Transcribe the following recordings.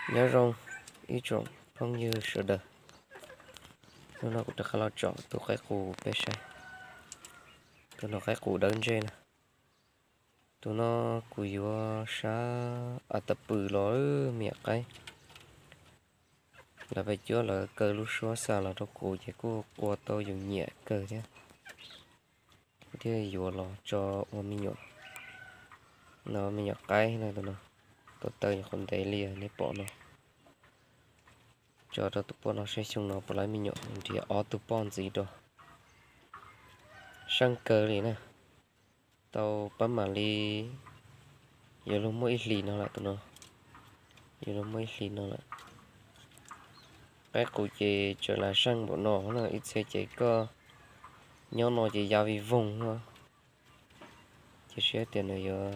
Nyob zoo ib tsoom phooj ywg sawv daws, hnub no kuv rov qab los tsom tus qaib qus peb saib. Tus no qaib qus dawb ntsej na. Tus no kuv yuav sab as tas pwm los me nyuam qaib. Lawv pes cuab lawv kaw lub suab xa los rau kuv ces kuj ua tau yus nyiam kawg thiab. Kuv thiaj yuav los tso ua me nyuam, no me nyuam qaib na tus no, tus taw nyuam qhuav ntev li nej pom no. Tso rau tus poj no seb xyoo no puas laib me nyuam, nrhiav ob tug poj ntxiv rau. Seej kawg li na. Tau pab mam li yuav luag muaj ib hlis no lawm tus no, yuav luag muaj ib hlis no lawm. Qaib qus ces tseem lam seej npaum no na, ib txhia ces koj nyob no ces ya vij voog no. Cia siab tias nws yuav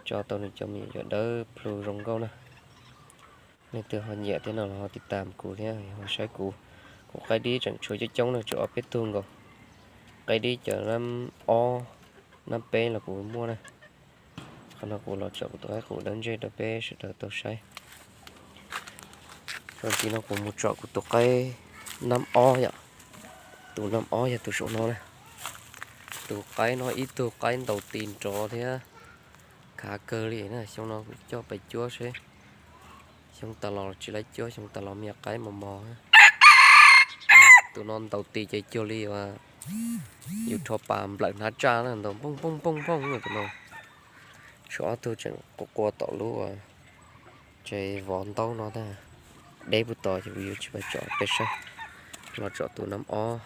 tso tau nws cov me nyuam dawb plhu zoo nkauj na. Leej twg ho nyiam thiab no los ho tiv tam kuv thiab ho saib kuv. Kuv qaib dib tseem tshuav coob coob na, tshuav ob peb tug nkaus. Qaib dib cov nab ob nab peb los kuv muaj na. Qhov no kuv los tsom kuv tus qaib qus dawb ntsej rau peb sawv daws tau saib. Tag kis no kuv mus tsom kuv tus qaib nab ob yom. Tus nab ob yog tus saum no na. Tus qaib no ib tug qaib ntaus tis nrov thiab khav kawg li na. Xyoo no kuv coj pes cuab seb. Xyoo tas los tsis laib cuab, xyoo tas los me nyuam qaib mos mos. Tus no ntaus tis ces cuag li uas yus rho pas nplawm hnav tsaj na, ntaus npooj npooj npooj npooj tus no. Tshuav ob tug tseem quaj quaj tom lub tsev vov ntaub no tag. Deb puag tod ces kuv yuav tsis pab tsom peb saib. Los tsom tus nab ob.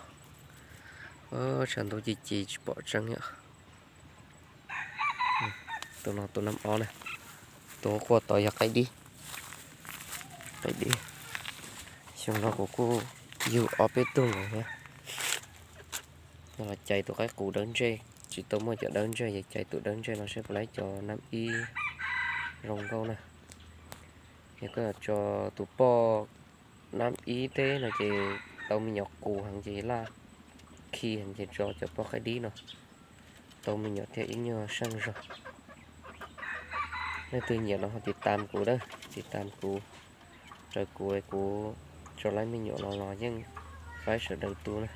Tshav ntuj ci ci tsis pom tseeb yom. Tus no tus nab ob na. Tus quaj tod yog qaib dib. Qaib dib. Xyoo no kuv kuj yug ob peb tug lawm thiab. Los cais tus qaib qus dawb ntsej, tsis tau muaj cov dawb ntsej ces cais tus dawb ntsej no seb puas laib cov nab ib zoo nkauj na. Yog koj tso tus poj nab ib teb no ces tau me nyuam qus heev ces laj khi heev ces tso cov poj qaib dib no tau me nyuam thiab ib nyuag seej zog. Leej twg nyiam no ho tiv tam kuv na, tiv tam kuv, raws kuv, kuv tso laib me nyuam los los yeej faib sawv daws tu na.